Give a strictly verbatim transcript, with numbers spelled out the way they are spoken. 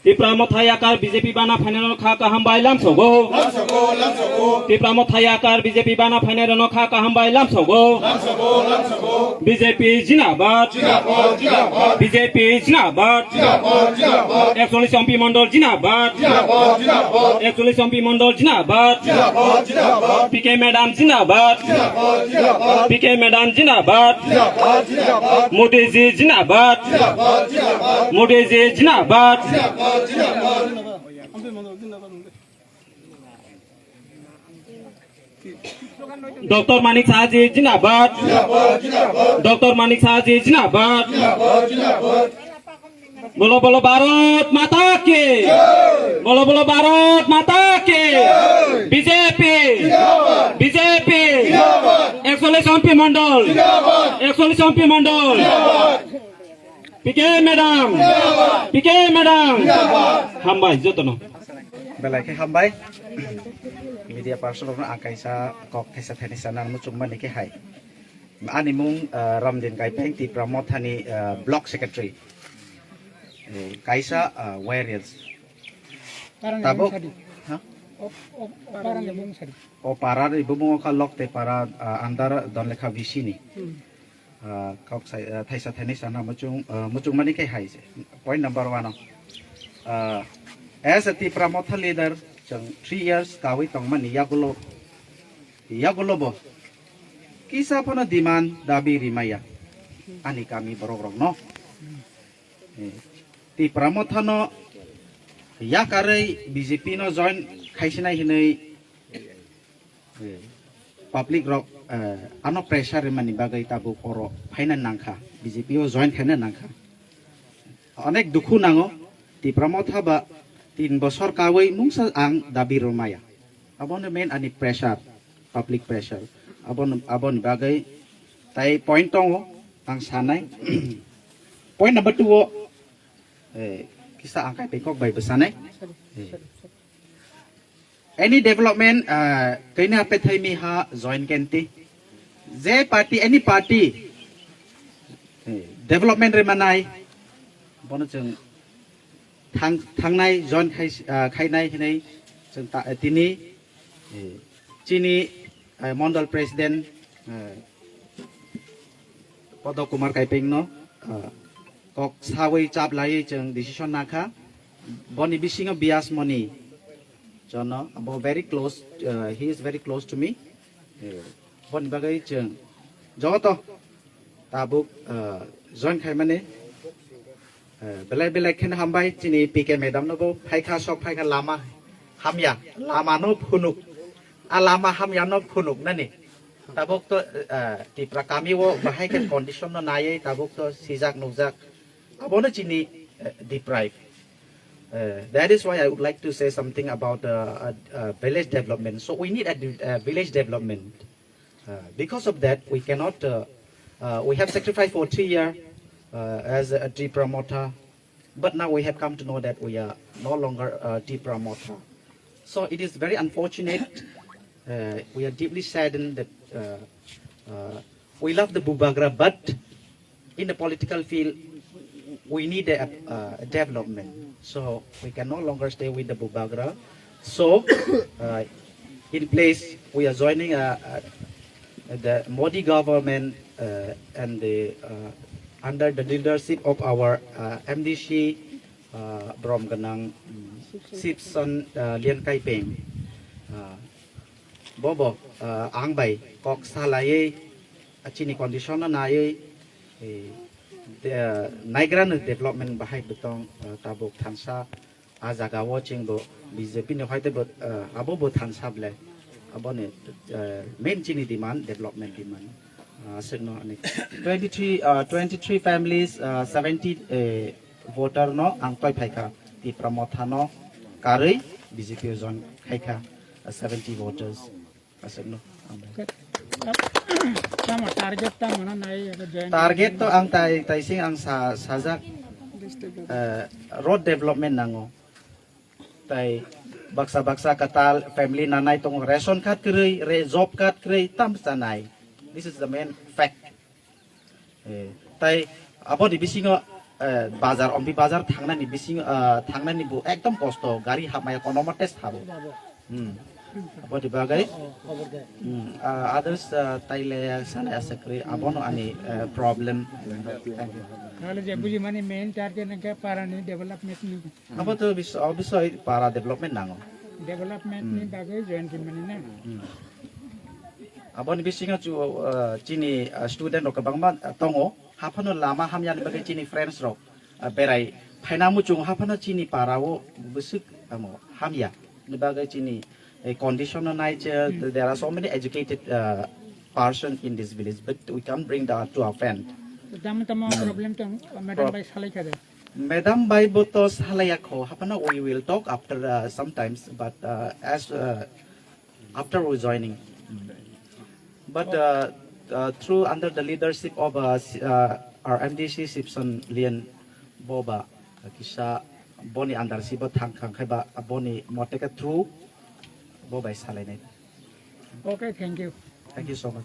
Tipra Motha yakar B J P bana phainai rokno kha kaham bai lamsogo. Tipra Motha yakar B J P bana phainai rokno kha kaham bai lamsogo. B J P jinabad. B J P jinabad. Ekcholish M P Mondol jinabad. Ekcholish M P Mondol jinabad. P K madam jinabad. P K madam jinabad. Modi ji jinabad. Modi ji jinabad. Doctor Manik Saha ji jinabad. Doctor Manik Saha ji jinabad. Bolo bolo Bharat Mata ki. Bolo bolo Bharat Mata ki. B J P. B J P. Ekcholish M P Mondol. Ekcholish M P Mondol. P K madam. P K madam. Hambai jotono. Belai khe hambai. Media person rokno ang kaisa kok thaisa thaini sana muchung mani khe hai. Ani mung, ah, Ramdin Kaipeng, Tipra Mothani, ah, Block Secretary. Eh, kaisa, ah, Warriors. Parani Tabuk, bumung sadi. Ha? O, o, o parani bumung sadi. O parani bumung okha Lokte para, ah, under Donlekha V C ni. Hmm. Ah, kok sai, ah, thaisa thaini sana muchung, ah, muchung mani khe hai se. Point number one o. Ah, as a Tipra Motha leader, chwng three years kawi tongmani yagulo, yagulo bo kisa phano demand dabi rimaya ani kami borok rokno. Eh, Tipra Motha no yakarwi B J P no join khaisinai hinwi, eh, public rok, eh, ano pressure rimani bagwi tabuk oro phaina nangkha, B J P o join khaina nangkha. Onek dukhu nango, Tipra Motha ba tin bosor kawi mungsa ang dabi romaya. Abono main ani pressure, public pressure. Abon-, aboni bagwi tai point tongo ang sanai. Point number two o, eh, kisa ang kai pekok bai bwsanai. Eh. Any development, ah, kaina pethai mi ha join kenti. Je party, any party, eh, development re manai. Bono chwng thang-, thangnai join khai, ah, khainai hinai chwng ta, eh, tini, eh, chini, eh, Mondol President, eh, Podo Kumar Kaipeng no, ah, kok sawi chap lai chwng decision nakha. Boni bisingo bias moni jono abo very close, ah, he is very close to me. Eh, boni bagwi chwng joto tabuk, ah, join khaimani. Eh, belai belai kheno hambai chini P K madam no bo phaikha sok phaikha lama hamya lama no phunuk a lama hamya no phunuk nani tabuk to, eh, Tipra kami o bahai khe condition no naiwi tabuk to sijak nukjak abono chini, eh, deprive. Eh, that is why I would like to say something about, uh, uh, uh, village development. So we need a de-, uh, village development. Uh, because of that, we cannot, uh, uh, we have sacrificed for three years, uh, as a Tipra Motha, but now we have come to know that we are no longer, uh, Tipra Motha. So it is very unfortunate. Uh, we are deeply saddened that, uh, uh, we love the Bubagra, but in the political field, we need a, uh, development. So we can no longer stay with the Bubagra. So, uh, in place, we are joining, uh, uh, the Modi government, uh, and the, uh, under the leadership of our, uh, M D C, uh, Brom Ganang, mm, Sipson, uh, Lian Kaipeng. Uh, Bobo, uh, ang bai kok salaiwi, uh, chini condition no naiwi, eh, de-, naigra no development bahai bwtong, uh, tabuk thansa. A jaga o chwng bo B J P ni hoite bo, ah, abo bo thansa ble. Abo ni, ah, main chini demand, development demand. Ah, aswk no ani twenty-three, ah, twenty-three families, ah, seventy, eh, voter no ang toi phaikha. Tipra Motha no karwi B J P o join khaikha, ah, seventy voters. Aswk no. Tamo target tamo no nai abo join. Target to ang tai, tai sing ang sa, sajak, eh, road development nango. Tai baksa baksa katal family nanai tongo, ration card kwrwi, re, job card kwrwi, tam chanai. This is the main fact. Eh, tai aboni bisingo Eh, bazar, ompi bazar thangnani bising, ah, thangnani bo ekdom kosto, gari hapmaya kono ma test habo. Hmm. Aboni bagwi, hmm, ah, others, ah, taile sale asa kwrwi, abono ani, eh, problem. Thank you. Tahle je buji mani main target nangkhe para ni development ni. Abo to bis-, obviously para development nango. Development ni bagwi join khe mani na. Hmm. Aboni bisingo chu, ah, chini, ah, student rok kwbangma, ah, tongo. Haphano lama hamyani bagwi chini friends rok, ah, berai phaina muchung haphano chini para o bwswk amo hamya. Ni bagwi chini, eh, condition no nai che, there are so many educated, ah, person in this village, but we can't bring that to our friend. Tamo tamo problem tong, madam bai salai kha de. Madam bai bo to salai ya kho, haphano we will talk after, ah, sometimes, but, ah, as, ah, after we joining. But, uh, uh, through under the leadership of, uh, S-, uh, our M D C Sipson Lian Boba, uh, kisa boni under si bo thang khang khai ba, uh, boni moteka through bo bai salai nai. Okay, thank you. Thank you so much.